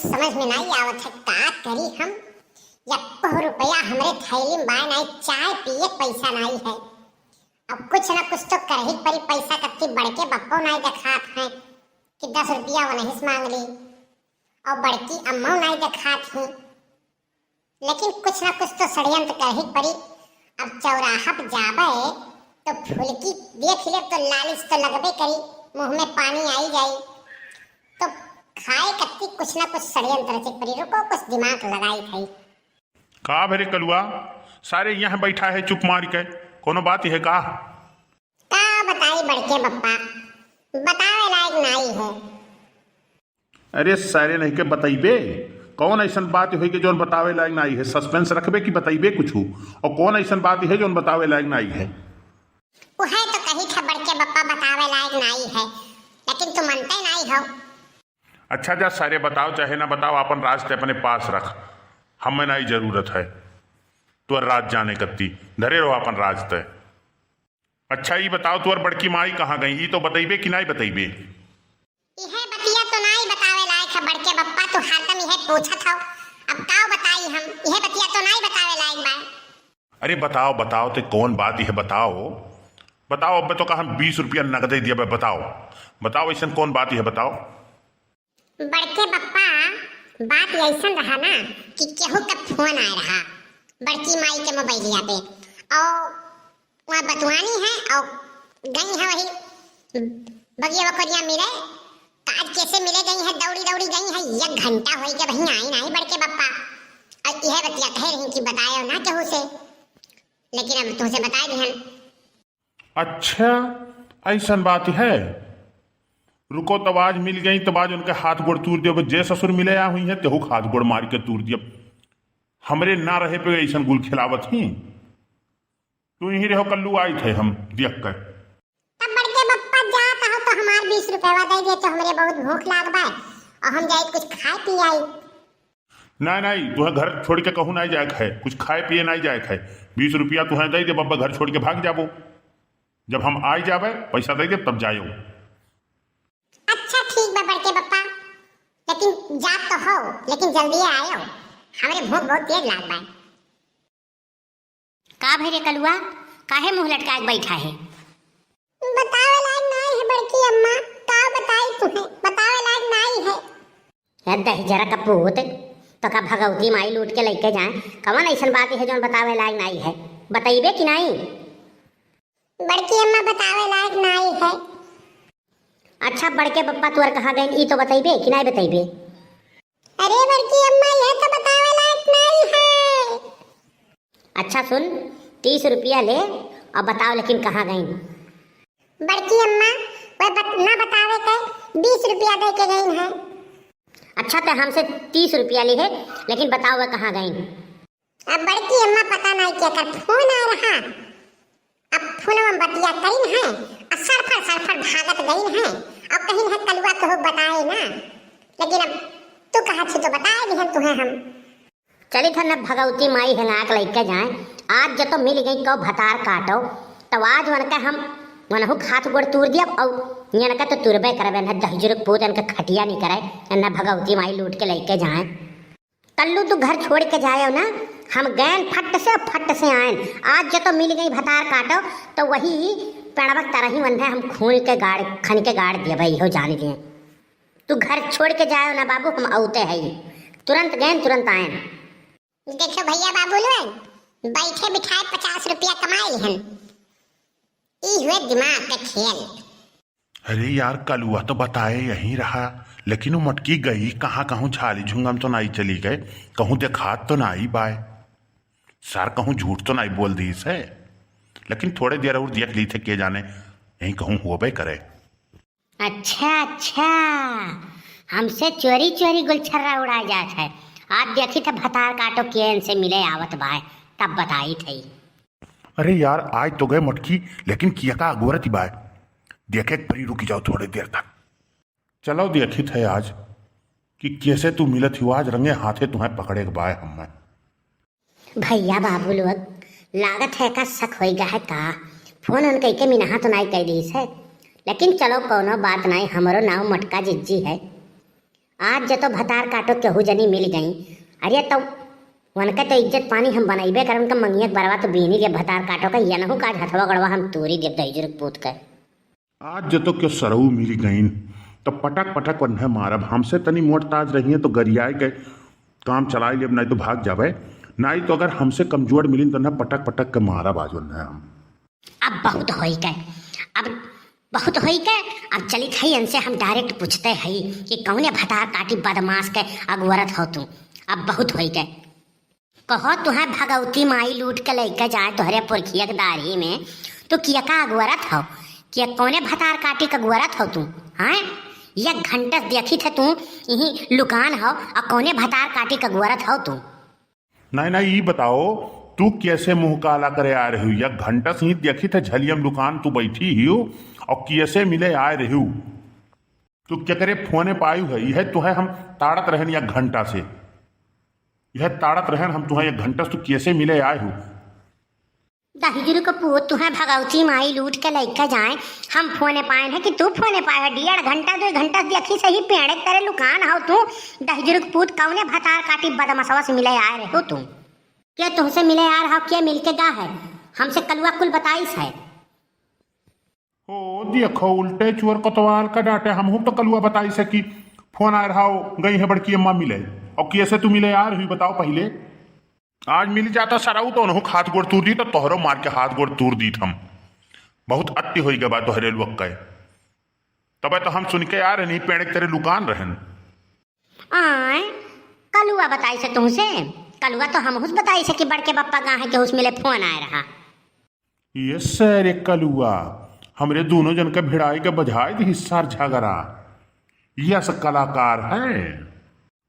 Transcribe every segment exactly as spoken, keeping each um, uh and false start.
समझ में नाई आवत है, का करी हम? यक्को रुपया हमरे थैली में बाय नाई, चाय पिए के पैसा नाई है। अब कुछ ना कुछ तो करही के परी, पैसा कत्ती बड़के बप्पो नाई देखात हैं कि दस रुपया वनहिस मांग ली, और बड़की अम्मो नाई देखात ही। लेकिन कुछ ना कुछ तो षड्यंत्र करही के परी। अब चौराहा पे जाबे तो फुलकी देख ले तो लालिच तो लगबे करी, मुंह में पानी आई जाई। तो खाए कत्ती कुछ ना कुछ षड्यंत्र रचे के परी। रुको, कुछ दिमाग लगाई थई। का भरे कलुआ, सारे यहाँ बैठा है चुप मार के, कोनो बात है का? का बताई बड़के बप्पा, बतावे लायक नाई है। अरे सारे नहीं के बतइबे, कौन ऐसन बात होई के जौन बतावे लायक नाई है? Suspense रखबे कि बतइबे कुछ? और कौन ऐसन बात है जौन बतावे लायक नाई है? उहे तो कही था बड़के बप्पा, बतावे लायक नाई है, लेकिन तू मनते नाई हो। अच्छा जा सारे, बताओ चाहे ना बताओ, अपन राज ते अपने पास रख, हमें नाई जरूरत है तोर राज जाने कत्ती, धरे रहो अपन राज ते। अच्छा ई बताओ, तोर बड़की माई कहाँ गई? ई तो बतइबे कि नाई बतइबे? इहे बतिया तो नाई बतावे लायक है बड़के बप्पा, तू हरदम इहे पूछत हो, अब काव बताई हम? इहे बतिया तो नाई बतावे लायक बा। अरे बताओ, बताओ, ते कौन बात है, बताओ, बताओ। अब तो कहा हम बीस रुपया नगदे दिया बा, बताओ, बताओ, ऐसन कौन बात है, बताओ। बड़के बप्पा, बात ऐसन रहा ना कि केहू का फोन आए रहा बड़की माई के मोबाइलिया पे, और वहाँ बतुआनी है और गई है वही बगिया बकरिया मिले। तो आज कैसे मिले गई है, दौड़ी दौड़ी गई है, एक घंटा होई के वहीं आई नहीं बड़के बप्पा। और यह बतिया कह रही कि बतायो ना केहू से, लेकिन अब तुमसे बता दिहन। अच्छा, ऐसन बात है। रुको, तब आज मिल गई, तब आज उनके हाथ गोड़ तूर दियो। जे ससुर मिले आ हुई है, तेहू के हाथ गोड़ मार के तूर दियो। हमरे ना रहे पे ऐसन गुल खिलावत ही। तू यहीं रहो, कल्लू आई थे हम देख कर। तब बड़के बप्पा जात हो तो हमार बीस रुपया दे दे, तो हमरे बहुत भूख लाग बा और हम जाई कुछ खाए पी आई। नहीं, नहीं, तुहे घर छोड़ के कहूँ नहीं जाए के है, कुछ खाए पिए नहीं जाए के है। बीस रुपया तुहे दे दे, बब्बा घर छोड़ के भाग जाबो। जब हम आई जाबे, पैसा दे दे, तब जायो। अच्छा ठीक बा बड़के बप्पा, लेकिन जात तो हो, लेकिन जल्दी आयो, हमरे भूख बहुत तेज लाग बा। का भई रे कलुआ, काहे मुँह लटकाए के बैठा है? बतावे लायक नाई है बड़की अम्मा, का बताई तुहे, बतावे लायक नाई है। ए दहिजरा का पूत, तो का भगवती माई लूट के लइके जाए? कवन ऐसन बात है जौन बतावे लायक नाई है? बतइबे कि नाई? बड़की अम्मा बतावे लायक नाई है। अच्छा, बड़के बप्पा तोर कहाँ गइन, ई तो बतइबे कि नाई बतइबे? अरे बड़की अम्मा, यह तो बतावे लायक नाई है। अच्छा सुन, तीस रुपया ले और बताओ लेकिन कहाँ गइन? बड़की अम्मा, वह बत-, ना बतावे के बीस रुपया दे के गइन है। अच्छा, ते हमसे तीस रुपया ली है, लेकिन बताओ वह कहाँ गइन? अब बड़की अम्मा पता नहीं केकर फोन आ रहा। अब फोनवा में बतिया करिन है, आ सरफर सरफर भागत गइन है, और कहिन है कलुआ केहू बताए ना। लेकिन अब तू कहा थी तो बताए दिहन तुहे हम। चली था न भगवती माई हेंगा के लइके जाए, आज जो तो मिल गई कौ भतार काटो, तब आज वनके हम वनहु के हाथ गोड़ तूर दियब, और यनके तो तुरबे करबे न, दहिजरुक पूत इनके खटिया नहीं करे, न भगवती माई लूट के लइके जाए। कल्लू तू घर छोड़ के जायो ना, हम गैन फट से फट से आएन। आज जो तो मिल गई भतार काटो, तो वही पेड़वा के तरही वन्हे हम खून के गाड़, खन के गाड़ देबे, इहो जान लिए। तू घर छोड़ के जायो ना बाबू, हम औते है, तुरंत गैन तुरंत आएन। देखो भैया बाबू लोग, बैठे बिठाए पचास रुपया कमाई हन, ई हुए दिमाग के खेल। अरे यार, कलुआ तो बताए यहीं रहा, लेकिन वो मटकी गई कहाँ? कहूँ झाली झुंगम तो नाई चली गए, कहूँ देखात तो नाई बाय। सर कहूँ झूठ तो नाई बोल दीस है, लेकिन थोड़े देर और देख ली थे, के जाने यहीं कहूँ होबे करे। अच्छा, अच्छा, हमसे चोरी चोरी गुलछर्रा उड़ाए जात है। आज देखी थे भतार काटो केन से मिले आवत बाय, तब बताई थे। अरे यार, आय तो गए मटकी, लेकिन किया का अगोरत ही बाय। देखे के परी, रुकी जाओ थोड़े देर तक। चलो देखित है आज कि कैसे तू मिलत ही, आज रंगे हाथे तुम्हें पकड़े के बाय हमें। भैया बाबू लोग, लागत है का शक होई गा है का? फोन उन कई के मिनहा तो नाई कई दीस है, लेकिन चलो कौनो बात नाई, हमरो नाव मटका जिज्जी है। आज जतो भतार काटो केहू जनी मिल गई, अरे तो उनके तो इज्जत पानी हम बनइबे करब, उनका मंगिया के बरवा तो बीनी लेब भतार काटो का, यनहू का आज हथवा गड़वा हम तूरी देब दहिजुर्ग पूत के। आज जतो के सरऊ मिल गईन, तो पटक पटक उन्हें मारब। हमसे तनी मोट ताज रहिए तो गरियाए के काम चलाए लेब, नाहीं तो भाग जावे। नाहीं तो अगर हमसे कमजोर मिलिन तो उन्हें पटक पटक के मारब आज उन्हें हम। अब बहुत होई के, अब बहुत होई के। अब चलित हई, इनसे हम direct पूछते हई कि कौने भतार काटी बदमाश के अगुवरत हो तू। अब बहुत होई के। कहो तुहें भगवती माई लूट के लइके जाए तोहरे पुरखिया के दाढ़ी में, तो किया का अगुवरत हो? किया कौने भतार काटी के अगुवरत हो तू? हैं? एक घंटा से देखित है तू यहीं लुकान हो, और कौने भतार काटी के अगुवरत हो तू? नाहीं, नाहीं, ई बताओ, तू कैसे मुँह काला करे आ रही हो? एक घंटा से ही देखित है झलियम लुकान तू बैठी ही हो, और कैसे मिले आ रही हो? तू केकरे फोने पायु है? यह तुहें हम ताड़त रहन एक घंटा से, यह ताड़त रहन हम तुहें एक घंटा से, तू कैसे मिले आए हो? दहिजुर्ग पूत, तुहें भगवती माई लूट के लइके जाए, हम फोने पाएन है कि तू फोने पाए है? डेढ़ घंटा, दो घंटा से देखी सही पेड़े के तरे लुकान हो तू। दहिजुर्ग पूत, कौने भतार काटी बदमसवा से मिले आए रहे हो तू? के तुहसे मिले आ रहा, के मिल के गा है? हमसे कलुआ कुल बताइस है। हो देखो, उल्टे चोर कोतवाल का डांटे, हमहू तो कलुआ बताइस है कि फोन आ रहा हो, गई है बड़की अम्मा मिले। और कैसे तू मिले आ रही, बताओ पहिले। आज मिल जाता सरऊ तो उन्हों हाथ गोड़ तूर दी, तो तोहरो मार के हाथ गोड़ तूर दीत हम। बहुत अति होई गए बा तोहरे लोग के। तबे तो हम सुन के आ रहनी, पेड़ के तरे लुकान रहन। आय, कलुआ बताइस है तुहसे? कलुआ तो हमहूस बताइस है कि बड़के बप्पा गा है, केहूस मिले फोन आए रहा। ये सारे कलुआ, हमरे दोनों जन के भिड़ाई के बजाय दिहिस सार झगड़ा। यस कलाकार है।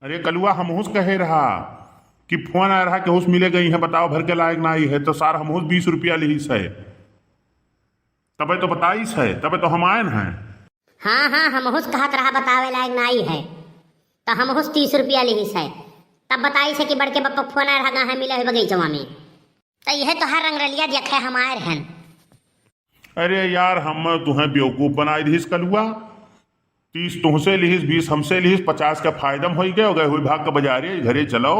अरे कलुआ, हमहूस कहे रहा कि फोन आए रहा, केहूस मिले गई है, बताओ भर के लायक नाहीं है, तो सार हमहूस बीस रुपया लिहिस है। तबे तो बताइस है, तबे तो हम आएन हैं। हाँ, हाँ, हमहूस कहत रहा बतावे लायक नाहीं है, तो हमहूस तीस रुपया लिहिस है। तब बताइस है कि बड़के बप्पा फोन आए रहा, गा है मिले है बगीचवा में। तो यह तोहार रंगरलिया देखे हम आए रहन। अरे यार, हम तुहें बेवकूफ बनाए दिहिस कलुआ। तीस तुहसे लिहिस, बीस हमसे लिहिस, पचास का फायदा में होई गए, गए हुई भाग के बजारे, घरे चलो।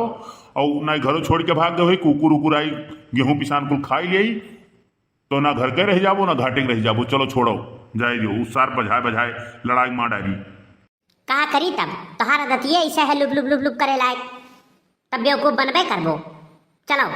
और ना घरो छोड़ के भाग गए हुई, कुकुर उकुर आई, गेहूं पिसान कुल खाई ले, तो ना घर के रह जाबो, ना घाटे के रह जाबो। चलो छोड़ो, जाए दियो, उस सार बजाए बजाए लड़ाई मार डाली। का करी तब, तोहार आदतिये ऐसा है लुप लुप लुप लुप करे लायक, तब बेवकूफ बनबे करबो। चलो।